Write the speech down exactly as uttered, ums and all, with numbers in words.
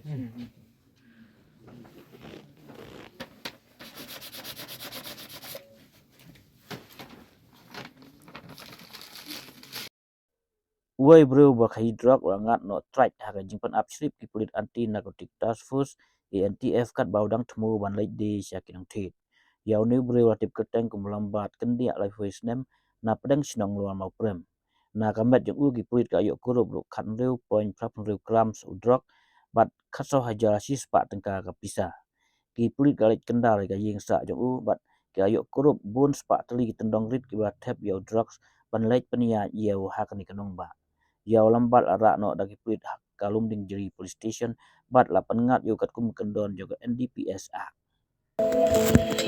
Uwei briew ba khaïi drok u la ngat noh trai ha ka jingpynap shrip ki pulit Anti Narcotic Task Force, A N T F, katba u dang thmu ban leit die sha ki nongthied. Ïa une u briew la tip kyrteng kum u Lambat Kyndiah, laiphew snem, na pdeng shnong Lower Mawprem. Na ka met jong u ki pulit ki la ïoh kurup ruh khathynriew point phra phew hynriew grams u drok bad khatsaw hajar shispah tyngka ka pisa. Ki pulit ki la leit kynda ïa ka ïing sah jong u bad ki la ïoh kurup bun spah tylli ki tyndong rit kiba thep ïa u drugs ban leit pynïaid ïa u ha kane ka nongbah. Ïa u Lambat la rah noh da ki pulit ha ka Lumdiengjri Police Station bad la pynngat ïa u katkum ka kyndon jong ka N D P S Act.